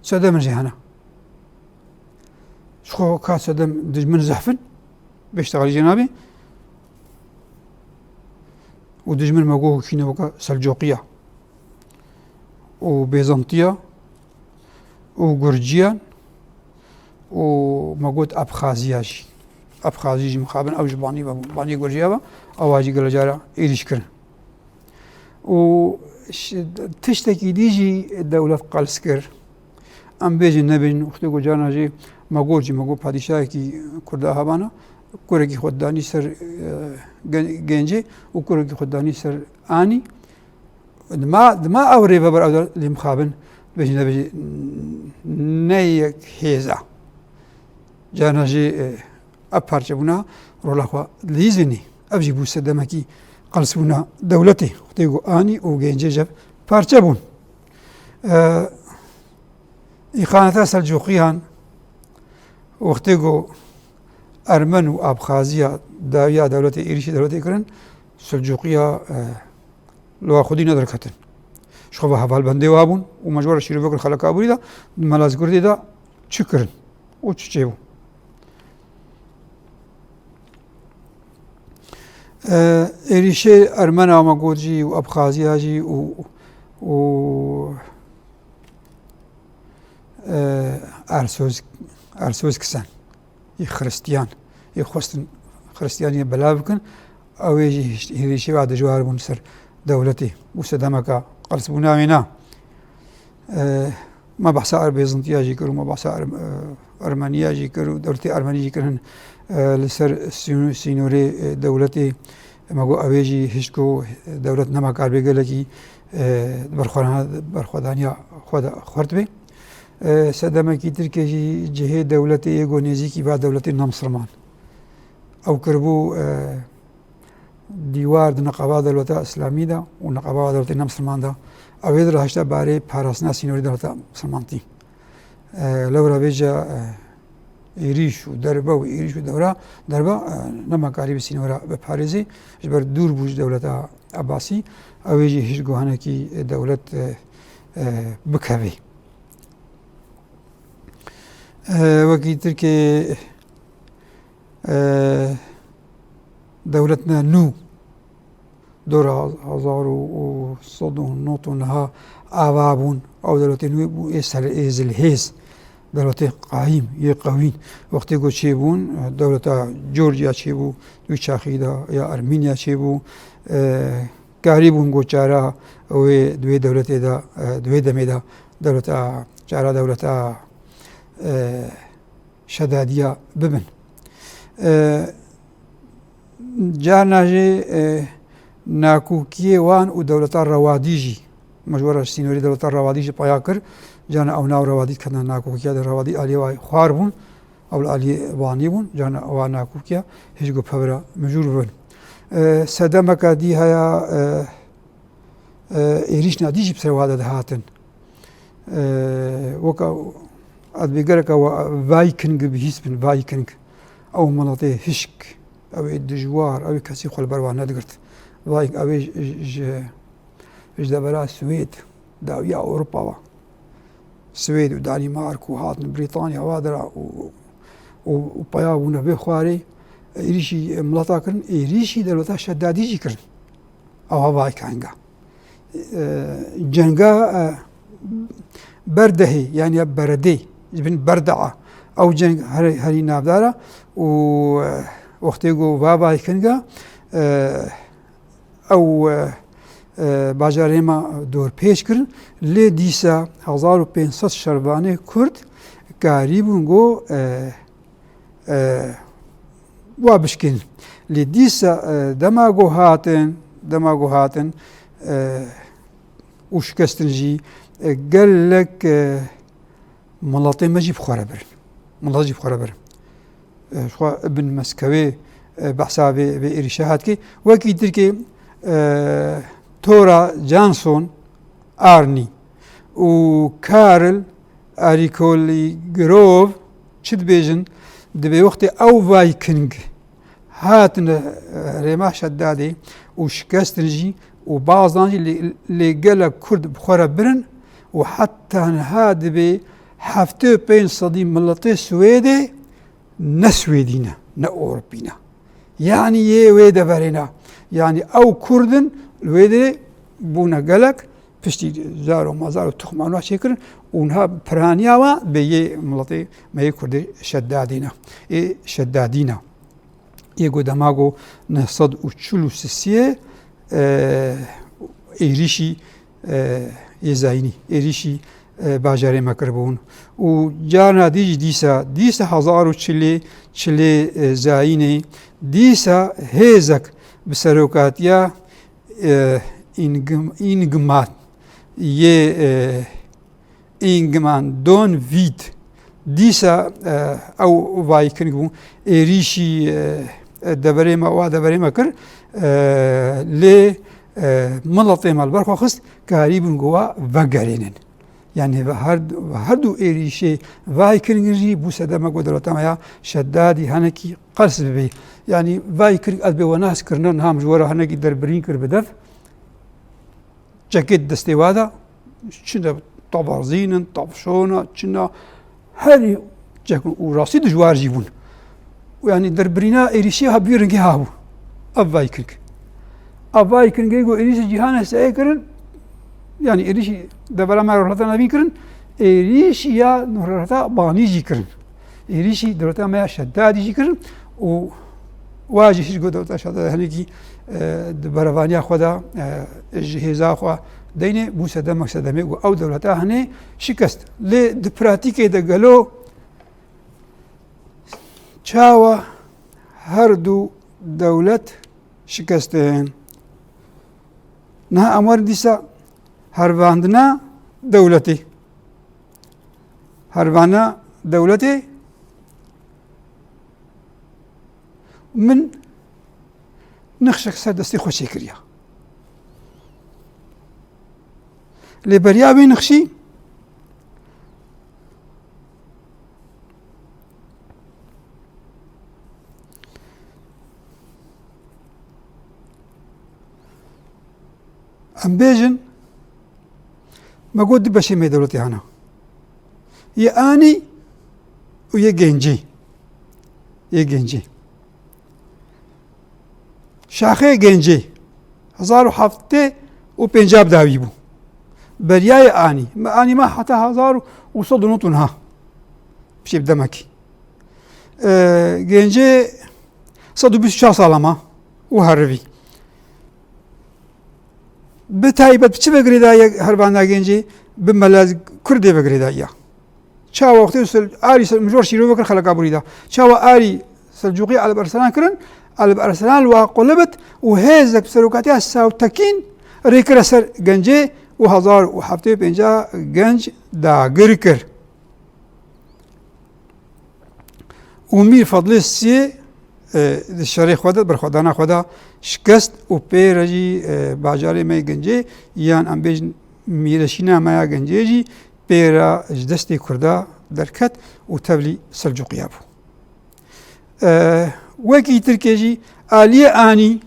Sedem in jî hene. Ji xwe ka sedem dijmin zehf in. Bêştexelî jê nabê. Û dijmin me got kî ne weke Selcoqiya û Bêzantiya û Gurciyan û me got Abxaziya jî. Abxazî jî mixabin ew ji banî ve bû, banî Gurciya ve, ewa jî gelek cara êrîş kirin. Û ş-, tiştekî dî jî dewlet qels kir. Em bêjin nebêjin, wextê ku carna jî me got jî, me got padîşahekî Kurda hebana, kurekî xwe danî ser, e, gen-, gencê û kurekî xwe danî ser anî. Dima, dima ew rêveber ew de lê mixabin, bêjin nebêjin, ne yek hêz e. Carna jî, e, ev parçebûna rola xwe dilîzînî. Ev jî bû sedemekî qelsbûna dewletê. Wextê ku anî û gencê ji hev parçe bûn. E, îxaneta Selcuqiyan wextê ku Ermen û Abxaziya dawiya dewletê êrîşî dewletê kirin, Selcuqiya, e, li wa xwedî nederketin. Ji xwe ve hevalbendê wa bûn û me ji we re şîrove kir xeleka aborî de, di Melazgirdê de çi kirin û çi çêbû. E, êrîşê Ermena me got jî û Abxaziya jî û, û, e, Ersoz-, Ersoz Kisen. Yê Xiristiyan, yê xwestin Xiristiyaniyê belav bikin, ew ê jî hêrîşê wa dijwar bûn ser dewletê û sedemeka qelsbûna wê na. E, me behsa Erbêzintiya jî kir û me behsa Erm-, e, Ermeniya jî kir û dewletê Ermenî jî kir hin, e, li ser sîno-, sînorê, e, dewletê me got ew ê jî hişt ku dewlet nema kar bê gelekî, e, berxwe-, berxwedaniya xwe de xurt bê. E, sedemekî Tirkiye jî cihê dewletê yê ku nêzîkî va dewletê nemsilman. Ew kiribû, e, dîwar di niqaba dewleta Îslamî de û niqaba dewletê nemsilman de. Ew ê di rahişta barê parastina sînorê dewleta misilmantî. E, lewra vêca, e, êrîş û derbe û êrîş û dewra, derbe, e, nema karî bi sînora biparêzê, ji ber dûr bû ji dewleta Ebasî, ew ê jî hişt guhanekî dewlet, e, e, bikevê. E, wekî Tirkê, e, dewletine nû dora hezar û sed û nod û neh ava bûn. Ew dewletên wê bû ê ser ê zilhêz. Dewletê qayîm, yê qewîn. Wextê ku çêbûn, dewleta Georgia çêbû, di wî çaxî de ya Ermînya çêbû. E, karîbûn ku çara wê di wê dewletê de, e, di wê demê de dewleta, çara dewleta, e, Şedadiya bibin. E, carna jî, e, nakokiyê wan û dewleta Rewadî jî, me ji we re sînorê dewleta Rewadî jî peya kir. Carna ew nav Rewadî diketine nakokiya de, Rewadî aliyê wa xwar bûn, ew li aliyê Wanî bûn, carna ewa nakokiya hêj ku pevra mijûl bibin. E, sedemeka dî heye, e, e, êrîşna dî jî bi ser wa de dihatin. E, weka ez dibê gereka we Viking bihîs bin, Viking. Ew miletê hişk, ew ê dijwar, ew ê kesî xwe li ber wan nedigirt. Viking ew ê ji, ji, ji devera Swêd, dawiya Ewropa ve. Swêd û Danîmark û hatin Brîtanya wa dira û, û, û peya bûne vê xwarê, êrîşî mileta kirin, êrîşî dewleta Şedadî jî kirin. Ewa Vikinga. E, cenga, e, Berdehê, yani ya Beredê, ji bin Berdaa. Ew ceng her-, herî navdar e û, e, wextê ku va Vikinga, e, ew, e, e, bajarê me dorpêç kirin, lê dîsa hezar û pênc sed şervanê Kurd karîbûn ku, e, e, wa bişkînin. Lê dîsa, e, dema ku hatin, dema ku hatin, e, û şikestin jî, e, gelek, e, miletê me jî bi xwe re birin. Milet jî bi xwe re birin. E, ji xwe Ibn Meskewê, e, behsa vê, vê êrîşe hat kê. Wekî Tirkê, e, Tora Johnson Arni û Karl Arikoli Grove çi dibêjin? Dibê wextê ew Viking hatine, e, rêma Şedadê û şikestin jî û bazan jî lê, lê gelek Kurd bi xwe re birin û heta niha dibê heftê û pênc sedî miletê Swêdê ne Swêdî ne, ne Ewropî ne. Yanî yê wê deverê ne. Yanî ew Kurd in, li wê derê bûne gelek, piştî zar û mazar û tuxman wa çêkirin û niha piraniya wa bê yê miletê me yê Kurdê Şedadî ne. Ê Şedadî ne. Yê ku dema ku neh sed û çil û sisiyê, e, êrîşî, e, yê zayînî, êrîşî, e, bajarê me kiribûn. Û carna dî jî dîsa, dîsa hezar û çilê, çilê, e, zayînê, dîsa hêzek bi serokatiya, e, Îngim-, Îngimar yê, e, Ingman Don Vît. Dîsa, e, ew Viking bû. Êrîşî, e, e, deverê me, wa deverê me kir. E, lê, e, miletê me li ber xwe xist, karîbûn ku wa vegerênin. Yani ve her, ve her du êrîşê Viking jî bû sedema ku dewleta me ya Şedadî henekî qers bibê. Yani Viking ez bê we nas kirine, niha min ji we re henekî derbirîn kir bi dev. Çekê di destê wa de, çi de tabarzîn in, tavşona, çi ne, herî çek in û rastî dijwar jî bûn. Û yanî derbirîna êrîşî ha bi vî rengî ha bû. Ev Viking. Ev Vikingê ku êrîşî cîhanê seyê kirin, yanî êrîşî devera me rojhilata nevîn kirin, êrîşî ya rojhilata banî jî kirin. Êrîşî dewleta me ya Şedadî jî kirin û wa jî hîç ku dewleta Şedadî henekî, e, di berevaniya xwe de, e, ji hêza xwe deynê bû sedemek sedemê ku ew dewleta henê şikest. Lê di pratîkê de gelo çawa her du dewlet şikestin? Niha em werin dîsa hervandina dewletê. Hervana dewletê min nexşek ser destê xwe çêkiriya. Lê beriya wê nexşî em bêjin, me got du beşê me dewletê hene. Yê anî û yê gencî. Yê gencî. Şaxê gencî. hezar û heftê û pênca bi dawî bû. Beriyayê anî. Me anî ma heta hezar û sed û nod û niha. Pişê bi demekî. E, Gencê sed û bîst û çar sala ma û herivî. Bi taybet bi çi ve girêdaye hervana Gencê? Bi mela Kurdê ve girêdaye. Çawa wextê Sel-, arî Sel-, mijor şîrove kir xeleka Burî de. Çawa arî Selcûqî Elb Erselan kirin, Elb Erselan li wa qulibit û hêzek bi serokatiya Sawtekîn rê kire ser Gencê û hezar û heftê û pênca genc dagir kir. Û Mîr Fedlê Sisiyê, e, di şerê xwe de, berxwedana xwe de şikest û pê re jî, e, bajarê me yê Gencê yan em bêjin mîreşîna me ya Gencê jî pê re ji destê Kurda derket û tevlî Selcûqiya bû. E, wekî Tirkê jî aliyê anî,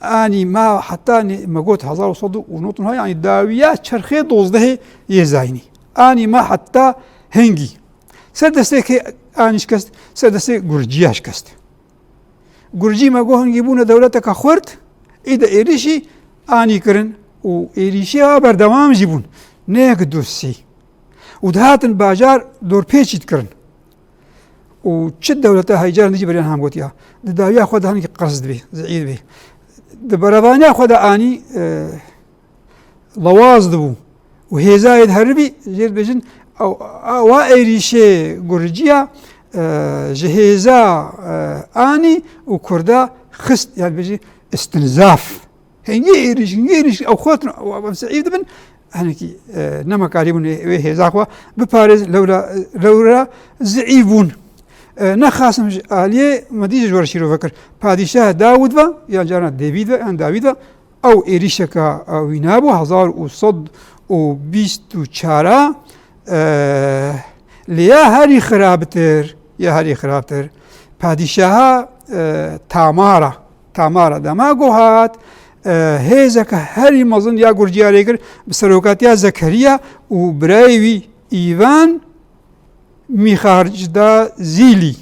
anî ma heta nê-, me got hezar û sed û nod û neh, yanî dawiya çerxê dozdehê yê zayînî. Anî ma heta hingî. Ser destê kê anî şikest, ser destê Gurciya şikest. Gurcî me got hingî bûne dewleteke xurt, î de êrîşî anî kirin û êrîşiya berdewam jî bûn. Ne yek du sî. Û dihatin bajar dorpêçî dikirin. Û çi dewleta heycaran dijî beriyan ham gotiya. Di dawiya xwe de hinekî qers dibê, zeîf dibê. Di berevaniya xwe de anî, e, lawaz dibû. Û hêzayê diheribî, jê dibêjin, ew, ew, wa êrîşê Gurciya, e, ji hêza, e, anî û Kurda xist, yani bêjî istinzaf. Hingî êrîş, hingî êrîş, ew xwe, ew, ew zeîf dibin. Hinekî, e, nema karîbûn wê hêza xwe biparêz, lewra, lewra zeîf bûn. E, nexasim ji aliyê me dî ji we re şîrove kir. Padîşah Dawid ve, yan carna Dêvîd ve, yan Dawîd ve, ew êrîşeke wî nabû, hezar û sed û bîst û çar a, e, lê ya herî xirabtir, ya herî xirabtir, padîşaha, e, Tamara, Tamara dema ku hat, e, hêzeke herî mezin ya Gurciya rê kir, bi serokatiya Zekeriya û birayê wî Îvan Mîxarcda Zîlî.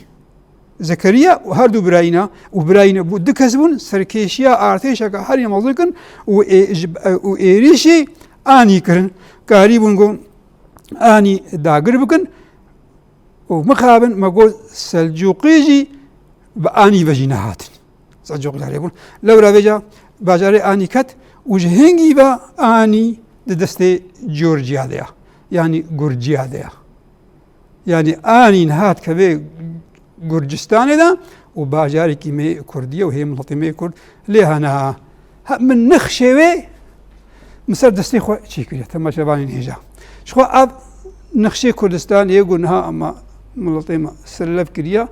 Zekeriya û her du birayîna, û birayîne bû, du kes bûn, serkêşiya artêşeke herî mezin kin û ê-, ji, û êrîşî anî kirin. Karîbûn ku anî dagir bikin. Û mixabin me got Selcûqî jî bi anî ve jî nehatin. Selcûqî darê bûn. Lewra vêca bajarê anî ket û ji hingî ve anî di destê Georgiya de ya. Yanî Gurciya de ya. Yanî anî niha dikeve Gurcistanê de û bajarekî me Kurdî ye û hê miletê me Kurd lê hene. Ha, min nexşê wê min ser destê xwe çêkiriye, temaşevanên hêja. Ji xwe ev nexşê Kurdistanê ye ku niha ema miletê me serlev kiriye,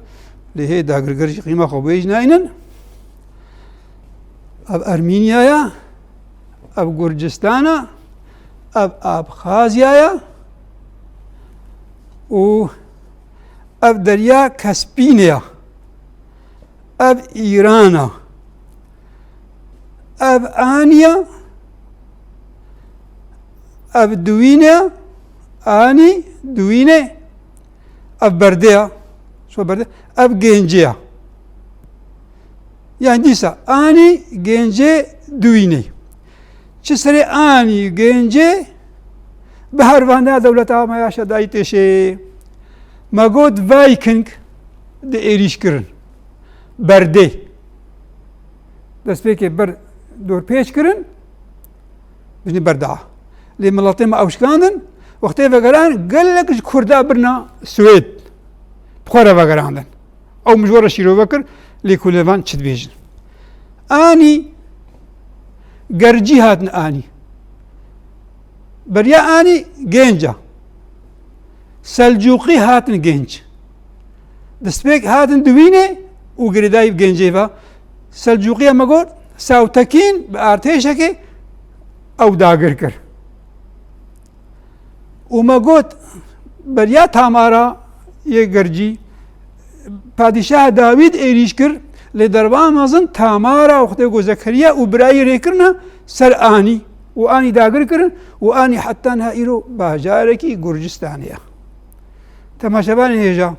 lê hê dagirger jî qîma xwe bi wê jî nayînin. Ev Ermîniya ye, ev Gurcistan e, ev Abxazya ye û ev Derya Kaspîn e. Ev Îran e. Ev Anî ye. Ev Duwîn e. Anî, Duwînê. Ev Berdê ye. Şo Berdê. Ev Gencê ye. Yani dîsa Anî, Gencê, Duwînê. Çi serê Anî, Gencê bi hervana dewleta me ya Şedayî têşê. Me got Viking di êrîş kirin. Berdê. Destpêkê ber dorpêç kirin, bijnî berda. Lê miletê me ew şikandin, wextê vegeran gelek ji Kurda birina Swêd. Bi xwe re vegerandin. Ew min ji we re şîrove kir, lê ku lê van çi dibêjin. Anî, Gercî hatin Anî. Beriya Anî Genc e. Selcûqî hatin Genc. Destpêk hatin Duwînê û girêdayî bi Gencê ve. Selcûqiya me got, Sawtekîn bi artêşekê ew dagir kir. Û me got, beriya Tamara yê Gercî, Padîşah Dawîd êrîş kir, lê derba mezin Tamara wextê ku Zekeriya û birayî rê kirine ser Anî û Anî dagir kirin û Anî heta niha îro bajarekî Gurcistanê ye. Temaşevanên hêja,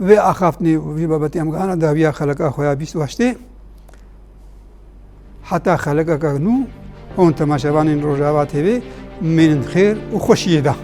vê axaftinê û vî babetê em gihana dawiya xeleka xwe ya bîst û heştê. Heta xelekeke nû hûn temaşevanên Rojava T V mênin xêr û xweşiyê de.